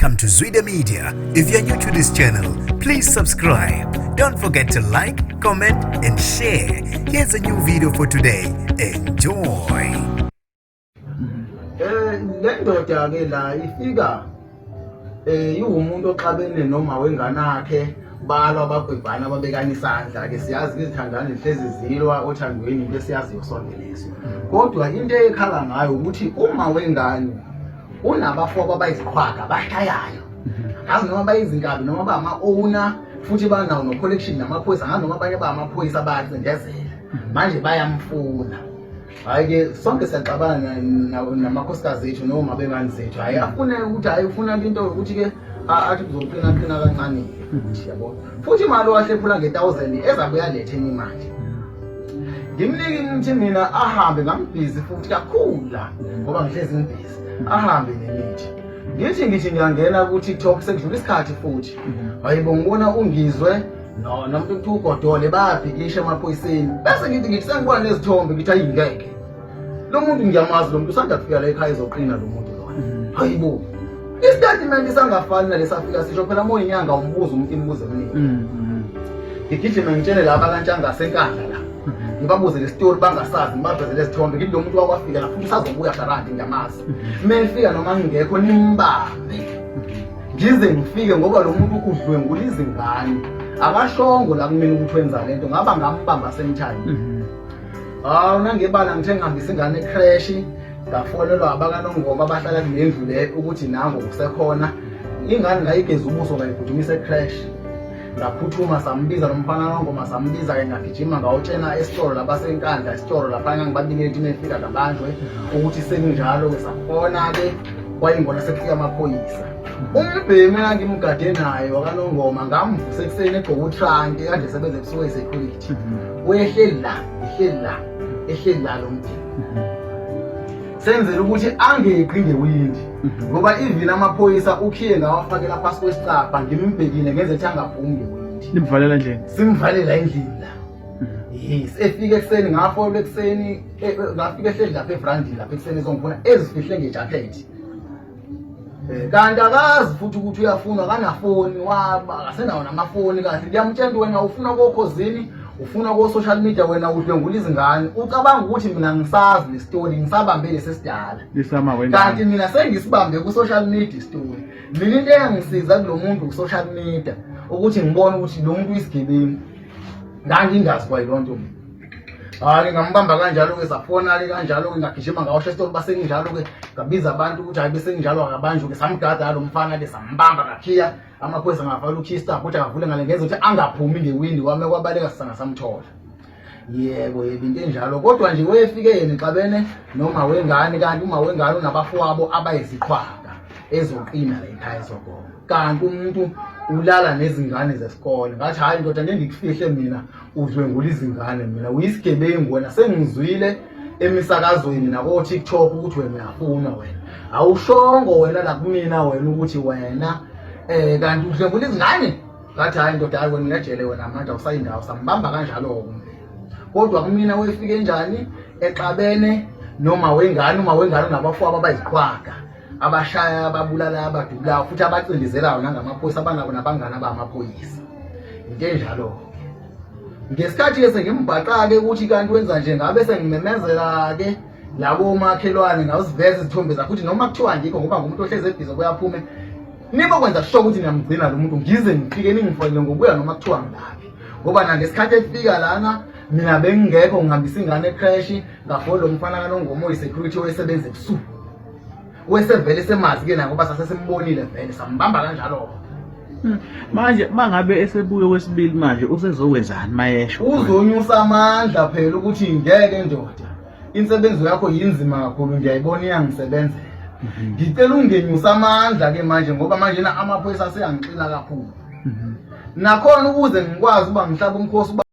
Welcome to Zwida Media. If you're new to this channel, please subscribe. Don't forget to like, comment, and share. Here's a new video for today. Enjoy. Le ndoda ke la ifika iwumuntu oxabene noma wengane yakhe, balwa, bagwebhana, babekana isandla. Ke siyazi izithandane zihlezi zilwa othandweni, into esiyaziyo sonke leso. Kodwa into ekhala ngayo ukuthi uma wengane unabafowabo abayiziqhwaga abashayayo, angazi noma bayizinkabi noma bama-owner, futhi banawo no-collection namaphoyisa, angazi noma abanye bamaphoyisa bayacindezela, manje bayamfuna. Hhayi-ke, sonke siyaxabana namakhosikazi ethu noma bengane zethu. Hhayi, afune ukuthi, hhayi, ufuna into yokuthi-ke athi kuzoqina qina kancane-ke futhi, yabo. Futhi imali owahlephula nge-1000 ezabe uyaletha enye imali, ngimnike ngithi mina ahambe, ngambhizi futhi kakhulu la ngoba ngihlezi ngibhizi, ahambe nemithi. Ngithi ngiyangena ku-TikTok, sekudlula isikhathi futhi, hayibo, ngibona ungizwe no nomuntu kuthiwa uGodole bayabhikisha emaphoyiseni. Bese ngithi sengibona nezithombe, ngithi ayi, ngeke, lo muntu ngiyamazi, lo muntu usanda kufika la ekhaya ezoqina lo muntu lona. Hayibo, isitatimende sangafani nalesafika sisho. Phela uma uyinyanga umbuzo umuntu imibuzo eminingi. Ngigijime ngitshele laba kaNtshangase eNkandla la, ngibabuze le story, bangasazi, ngibavezele izithombe, ngithi lo muntu wakwafika la futhi usazobuya garanti, ngiyamazi. Uma efika noma ngingekho, nimbambe ngize ngifike, ngoba lo muntu udlwengula izingane. Akashongo la kumina ukuthi wenza lento, ngaba ngambamba same time. Hawu, nangebala ngithe ngihambisa ingane ecreche, ngafonelwa abakaNongoma abahlala kule ndlu le ukuthi nango kusekhona ingane. Ngayigeza ubuso, ngayigudumisa ecreche, ngaphuthuma, sambiza nomfana kaNgoma, sambiza-ke, ngagijima ngawutshena esitolo labaseNkandla, esitolo lapha ngangibabikele ukuthi mefika kabanjwe ukuthi sekunjalo-ke. Safona-ke, kwayingona sekufika amaphoyisa. Umbhemi engangimgade naye wakaNongoma ngamvusa ekuseni egqoke utranki kanje, sebenza ebusuku eyi-security. Wehleli la, ehleli la, ehleli la lo mbhemi, senzela ukuthi angeqi ngewindi, ngoba even amaphoyisa ukhiye ngawafakela phasi kwesicabha, ngimbhekile, ngenze ukuthi angaphumi ngewindi. Nimvalela endlini? Simvalela endlini la, yes. Efika ekuseni, ngafola ekuseni, ngafika ehleli lapha evrandini lapha ekuseni ezongifuna, ezifihle ngejakhethi. Kanti akazi futhi ukuthi uyafunwa, akanafoni, waba akasenawo namafoni kahle. Ngiyamtshela ukuthi wena ufuna koKhozini, ufuna ko-social media, wena udlwengula izingane. Ucabanga ukuthi mina ngisazi le story, ngisabambe lesesidala. Lisama wengane. Kanti mina sengisibambe ku-social media story. Mina into eyangisiza kulo muntu ku-social media ukuthi ngibone ukuthi lo muntu uyisigebengu, ngangingazi kwayiloo nto mina. Hhayi, ngambamba kanjalo-ke, safona-ke kanjalo-ke, ngagijima ngawasha esitolo, basenginjalo-ke, ngabiza abantu ukuthi hhayi, besenginjalo akabanjwe-ke. Samgada lo mfana-ke, sambamba ngakhiya amaphoyisa, ngavala ukhista ukuthi akavule ngale, ngenza ukuthi angaphumi ngewindi wame, kwabaleka, sangasamthola. Yebo, yebo, into enjalo. Kodwa nje wefike yena exabene noma wengane, kanti uma wengane unabafowabo abayiziqhwaga ezoqina la ekhaya ezogoma, kanti umuntu ulala nezingane zesikole. Ngathi hhayi ndoda, ngeke ngikufihle mina, udlwengula izingane, mina uyisigebengu wena, sengizwile emisakazweni nako-TikTok ukuthi wena uyafuna, wena awushongo wena la kumina wena ukuthi wena kanti udlwengula izingane. Ngathi hhayi ndoda, hayi, wena uyajele wena manje, awusayindawo. Sambamba kanjalo-ke umndeni. Kodwa kumina wefike njani? Exabene noma wengane, uma wengane unabafowabo abayiziqhwaga, abashaya, ababulala, abadubulayo, futhi abacindezelayo nangamaphoyisa, abanabo nabangani abamaphoyisa, into enjalo-ke. Ngesikhathi-ke sengimbhaqa-ke ukuthi kanti wenza nje, ngabe sengimemezela-ke labo makhelwane, ngawuziveza izithombe zakho ukuthi noma kuthiwa ngikho, ngoba ngumuntu ohlezi ebhizi obuye aphume, nibokwenza sure ukuthi niyamgcina lo muntu ngize ngifike, ningifonele ngokuya noma kuthiwa ngilaphi. Ngoba nangesikhathi efika lana mina bengingekho, ngihambisa ingane ecreche, ngafola lo mfana kaNongoma oyi-security owesebenza ebusuku, wesevele semazi-ke naye ngoba sase simbonile vele, sambamba kanjalo-ke. Manje mangabe esebuye kwesibili manje usezokwenzani mayesho? Uzonyusa amandla phela ukuthi ngeke ndoda, insebenzo yakho yinzima kakhulu, ngiyayibona iyangisebenzela, ngicela ungenyusa amandla-ke manje, ngoba manje na amaphoyisa aseyangixina kakhulu. Nakhona ukuze ngikwazi uba ngihlaba umkhosi uba